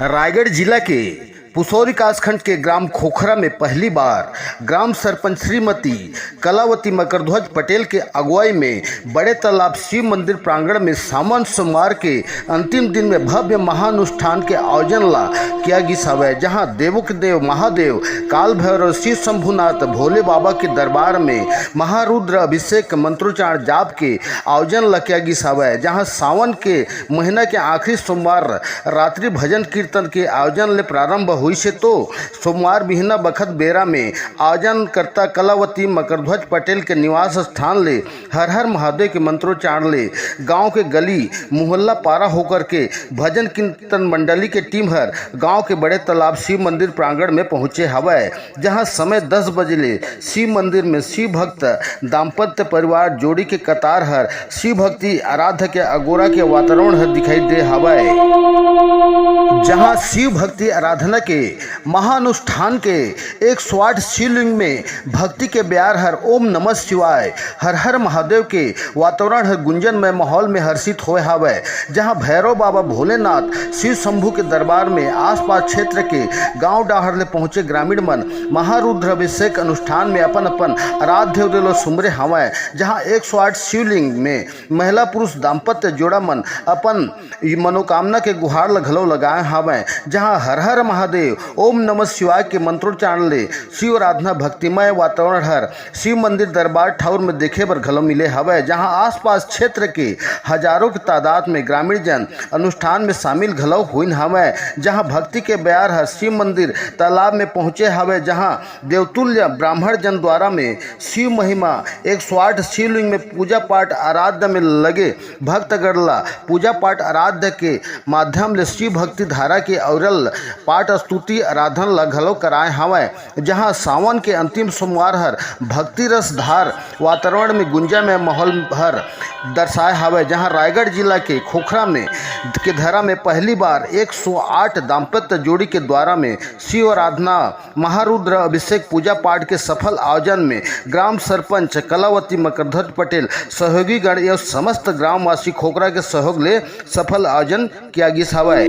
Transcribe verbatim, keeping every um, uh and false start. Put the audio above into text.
रायगढ़ जिला के पुसौरी कासखंड के ग्राम खोखरा में पहली बार ग्राम सरपंच श्रीमती कलावती मकरध्वज पटेल के अगुवाई में बड़े तालाब शिव मंदिर प्रांगण में सावन सोमवार के अंतिम दिन में भव्य महानुष्ठान के आयोजन ला किया गिस हवय, जहां देवों के देव महादेव काल भैरव शिव शंभुनाथ भोले बाबा के दरबार में महारुद्र अभिषेक मंत्रोच्चारण जाप के आयोजन ला किया गिस हवय, जहां सावन के महीना के आखिरी सोमवार रात्रि भजन कीर्तन के आयोजन ले प्रारंभ हुई से तो सोमवार बिहना बखत बेरा में आयोजनकर्ता कलावती मकरध्वज पटेल के निवास स्थान ले हर हर महादेव के मंत्रोच्चारण ले गांव के गली मोहल्ला पारा होकर के भजन कीर्तन मंडली के टीम हर गांव के बड़े तालाब शिव मंदिर प्रांगण में पहुंचे हवय, जहां समय दस बजे ले शिव मंदिर में शिव भक्त दाम्पत्य परिवार जोड़ी के कतार हर शिव भक्ति आराध्य के अगोरा के वातावरण हर दिखाई दे हवय, जहां शिव भक्ति आराधना के महानुष्ठान के एक सौ आठ शिवलिंग में भक्ति के ब्यार हर ओम नमः शिवाय हर हर महादेव के वातावरण हर गुंजनमय माहौल में हर्षित होए हवय, जहां भैरव बाबा भोलेनाथ शिव शंभू के दरबार में आसपास क्षेत्र के गांव डाहर ले पहुंचे ग्रामीण मन महारुद्र अभिषेक अनुष्ठान में अपन अपन आराध्य देव ल सुमरे हवय, जहां एक सौ आठ शिवलिंग में महिला पुरुष दाम्पत्य जोड़ा मन अपन मनोकामना के गुहार ल घलो लगाए हवय, जहां हर हर महादेव ओम नमः शिवाय के मंत्रोच्चारण ले शिव आराधना भक्तिमय वातावरण हर शिव मंदिर दरबार ठाउर में देखे बर घलो मिले हवय, जहां आसपास क्षेत्र के हजारों के तादाद में ग्रामीण जन अनुष्ठान में शामिल घलो हुइन हवय, जहां भक्ति के ब्यार हर शिव मंदिर तालाब में पहुंचे हवय, जहां देवतुल्य ब्राह्मण जन द्वारा में शिव महिमा एक सौ आठ शिवलिंग में पूजा पाठ आराध्य में लगे भक्तगण ला पूजा पाठ आराध्य के माध्यम ले शिव भक्ति धारा के अविरल पाठ स्तुति आराधन ला घलो कराए हवय, जहां सावन के अंतिम सोमवार हर भक्ति रस धार वातावरण में गुंजामय माहौल हर दर्शाए हवय, जहां रायगढ़ जिला के खोखरा में के धरा में पहली बार एक सौ आठ दाम्पत्य जोड़ी के द्वारा में शिव आराधना महारुद्र अभिषेक पूजा पाठ के सफल आयोजन में ग्राम सरपंच कलावती मकरध्वज पटेल, सहयोगी गण एवं समस्त ग्रामवासी खोखरा के सहयोग ले सफल आयोजन किया गिस हवय।